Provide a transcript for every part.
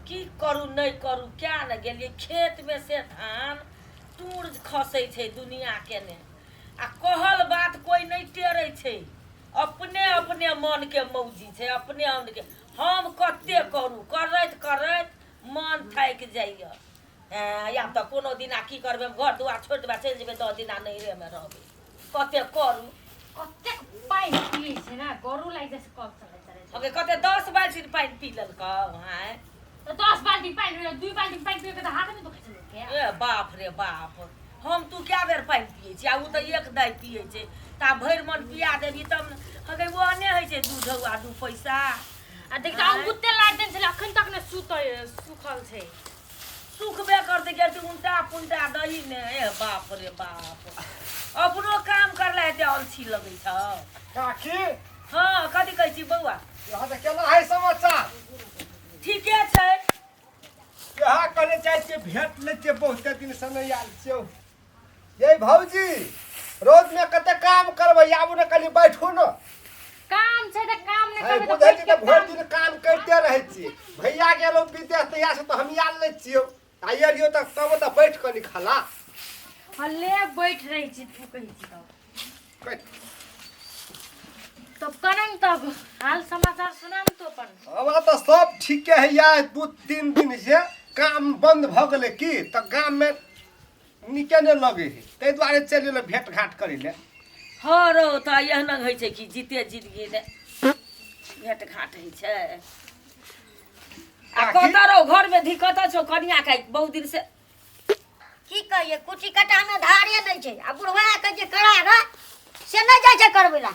की करू नहि करू क्या ने गेलियै खेतमे से धान टूर खसै छै दुनिआके ने आ कहल बात कोइ नहि टेरै छै अपने अपने मनके मौजी छै अपने मनके हम कते करू करैत करैत मन थाकि जाइए एँ आब तऽ कोनो दिना की करबै हम घर दुआर छोड़ि देबै आ चलि जेबै 10 दिना नैहरेमे रहबै कते करू कतेक पानि पियै छै ने गरू लागि जाइ छै कल चलैत चलैत अगे कते 10 बाल्टी पानि पी लेलकौ आँय तऽ 10 बाल्टी पानि होइए 2 बाल्टी पानि पियै के तऽ हाथ नहि दुखै छै लोकके ए बाप रे बाप हम तू कए बेर पानि पियै छी आ ओ तऽ एक दाइ पियै छै तऽ आब भरि मन पिया देबही तब ने हगे ओहने होइ छै दू ढौआ दू पैसा आ देख तऽ अंगूठे लाटि देने छलै अखन तक ने सुतल सुखल छै सुखबे करतै किया उल्टा पुलटा दही ने ए बाप रे बाप अपनो काम करला हेतै अलसी लगै छौ काकी हँ कथी कहै छी बौआ यहाँ तऽ केना है समाचार ठीके छै यहाँ कहने चाहै छियै भेट लै छियै बहुते दिनसँ नहि आयल छियौ ये भौजी रोजमे कते काम करबै आबू ने कनि बैठू ने काम छै तऽ काम नहि है करबै तऽ बुझै बैठ छी के तऽ भरि काम दिन काम करिते रहै छियै भैया गेलहुँ विदेश तहियासँ तऽ हम आयल नहि छियौ आ एलियौ तऽ तब तऽ बैठ कनि खाला हँ ले बैठ रहै छी तू कहै छी तब बैठ। तब करन तब हाल समाचार सुना ने तू अपन हमरा तऽ सब ठीके है या 2-3 दिन से काम बंद भऽ गेलै की तऽ गाममे नीके नहि लगै है ताहि दुआरे चलि एलहुँ भेंट घाट करै लए हँ रौ तऽ एहन होइ छै कि जीते जिंदगी ने भेंट घाट होइ छै आ काकी? कतऽ रौ घरमे धी कतऽ छौ कनिया के बहुत दिन से की कहिए कुटी कटामे धारे नहि छै आ बुढ़वा के जे करा ग से नहि जाइ छै करबै ला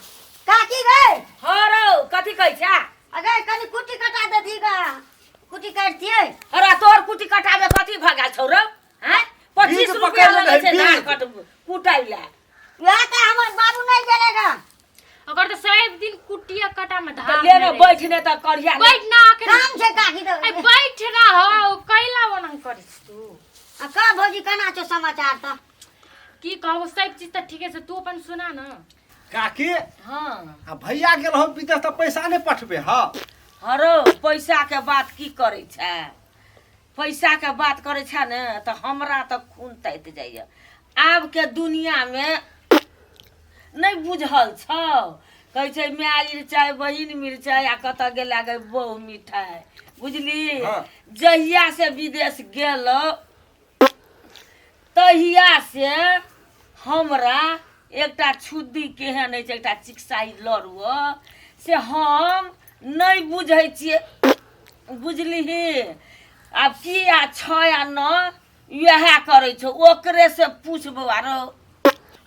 काकी गै हँ रौ कथी कहै छै अगे कनि कुटी कटा देती गा कुटी काटतियै अरे तोहर कुटी कटाबे कथी भऽ गेल छौ रौ आँय 25 बीज रुपया पकड़ने लगै छै रहै, धान बीज। कट कुटाइ लए वएह तऽ हमर बाबू नहि गेलै गा ओकर तऽ सब दिन कुटिया कटा में तऽ धार ले ने बैठ ने तऽ करिया ने। बैठ ना अखन काम छै काकी ए तऽ बैठ ना हो कैला ओना करै छी तू आ का भौजी केना छौ समाचार तऽ की कहबो सब चीज तऽ ठीके छै तू अपन सुना न काकी हँ आ भैया गेल हो विदेश तऽ पैसा नहि पठबे हँ हरो पैसाके बात की करै छै पैसाके बात करै छै ने तऽ हमरा तऽ खून तैत जाइए आबके दुनिआँमे नहि बुझल छौ कहै छै माय मिरचाइ बहिन मिरचाइ आ कतऽ गेला गे बहु मिठाइ बुझली हाँ। जहिया से विदेश गेलौ तहिया से हमरा एकटा छुद्दी केहन होइ छै एकटा चिकसाइ लड़ुओ से हम नहि बुझै छियै बुझलिही आब की आ छओ आ नओ इएह करै छौ ओकरे से पूछ बौआ रौ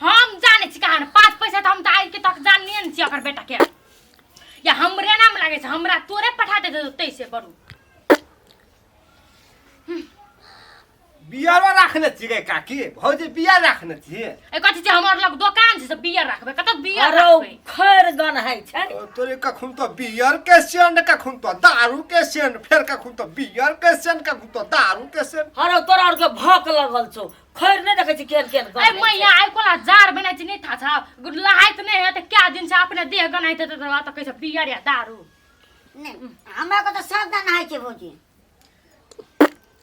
हम जानै छी कहाँ 5 पैसा तऽ हम तऽ आइ के तक जानलिए ने छी ओकर बेटा के या हमरे नाम लागै छै हमरा तोरे पठा दे तैसे बरू बियरो राखने छियै काकी भौजी बियर राखने छियै ए कथी छै हमर लग दोकान छै से बियर राखबै कतऽ बियर अरे राखबै खैर गन है छै ओ, तोरे कखन तो बियर के सेंट कखन तो दारू के सेंट फेर कखन तो बियर के सेंट कखन तो दारू के सेंट हरो तोरा आर के भक लगल छौ खैर नहि देखै छी केहन केहन गन ए होइ छै। मैया आइ कोला जार बनाइ छै नहि थाहा छ लहाइत नहि है तऽ क्या दिन से अपने देह गनाइत हेतै तऽ कहै छै बियर या दारू नहि हमरा के तऽ सब दिन नहाय छै भौजी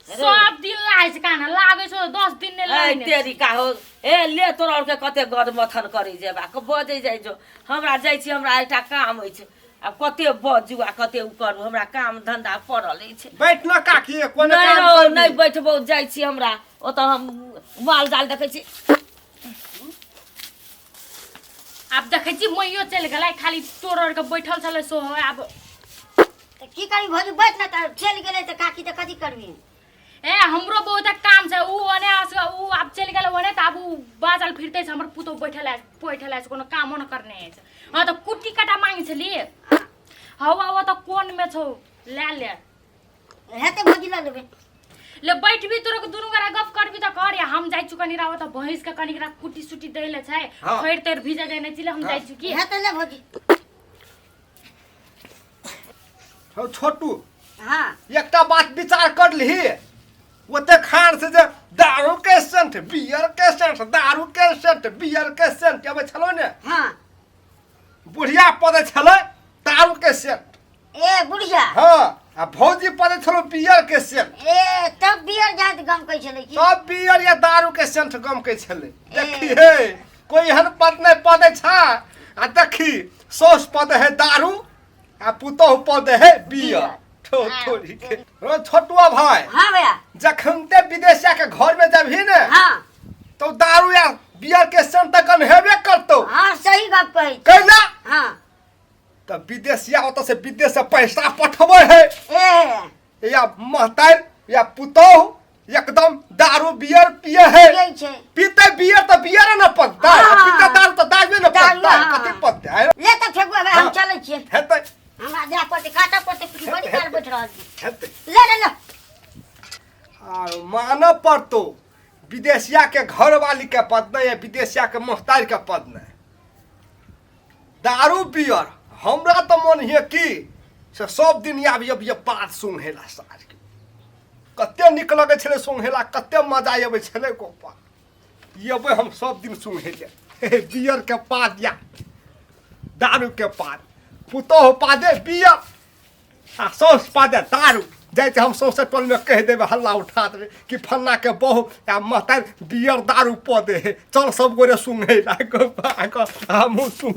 सब दिन लागै छै कान लागै छौ 10 दिन नहि ए लागै तेरी का हो ए ले तोरा आरके कते गद मथन करै जेबा के बजै जाइ जो हमरा जाइ छी हमरा एकटा काम अछि आब कते बजू आ कते उ करू हमरा काम धंधा पड़ल अछि बैठ न काकी कोन नहि काम रौ करबी? नहि बैठबौ जाइ छी हमरा ओतऽ हम माल जाल देखै छी आब देखै छी मैयो चलि गेलै खाली तोड़ आर के बैठल छलै सोहो आब तऽ की करबी भौजी बैठ ने तऽ चलि गेलै तऽ काकी तऽ कथी करबी ए हमरो बहुत काम छै ऊ ओने आस ऊ आब चलि गेलै ओने तऽ आब ऊ बाजल फिरते छै हमर पुतोह बैठल है बैठल है कोनो कामो न करने अछि हँ तऽ कुट्टी काटा मांगे छलियै हवा ओ तऽ कोनमे छौ लए ले हेतै भौजी लऽ लेबै ले बैठबी तोरा के दुनू गोरा गप करबी तऽ कर या हम जाइ छु कनी राव तऽ भैंस के कनी कुट्टी सुट्टी दै ले छै हाँ। खैर तैर भीजा देने छी हम जाइ छु की हेतै ले भौजी हौ छोटू हाँ एकटा बात विचार कर लिही ओते खान से जे दारू के सेंट बियर के सेंट दारू के सेंट बियर के सेंट अबै छलो ने हाँ बुढ़िया पदै छलै दारू के सेंट ए बुढ़िया हाँ आ भौजी पदै छलो बियर के सेंट। ए तब बियर जात गम कहै छलै की? सब बियर या दारू के सेंट गमकै छलै। देखी हे, कोई एहन पद नहि पदै छ। आ देखी सौस पद है दारू आ पुतोहु पद है बियर। ठो थोड़ी के रो छोटुआ भाई। हाँ भैया। जखन ते विदेशिया के घर में जबही ने हाँ तो दारू या बियर के सेंट तक हेबे करतो। हाँ सही गप कहै छी। कैला हाँ तऽ विदेशिया ओतऽ से विदेश से पैसा पठबै है ए या महतारि या पुतोहु एकदम दारू बियर पिए है। पियै छै। पीते बियर तऽ बियर ने पतै, हाँ। पीते दारू तऽ दारूए ने दारू, पतै। हाँ। कथी पतै? ले तऽ फेकुआ भाई, हम हाँ। चलै छियै। हेतै। हमरा जाय पड़तै, काटऽ पड़तै, बड़ी काल बैठ रहल छी। हेतै। ले ले ले। आर मानऽ पड़तौ विदेशिया के घरवाली के पद नहि या विदेशिया के महतारि के पद नहि दारू बियर। हमरा तऽ मन हिय कि से सब दिन आबि अबिय पात सुंघेला। साँझके कते नीक लगै छलै सुंघेला, कते मजा अबै छलै गोपा। अबै हम सब दिन सुंघै लए बियर के पात या दारू के पात। पुतोहु पादे बियर आ सौस पादे दारू। जाइ छै हम सौंसे टोलमे कहि देबै, हल्ला उठा देबै कि फल्लाके बहु आ महतारि बियर दारू पऽ दे है, चल सब गोरे सुंघै ला। हमहूँ सुन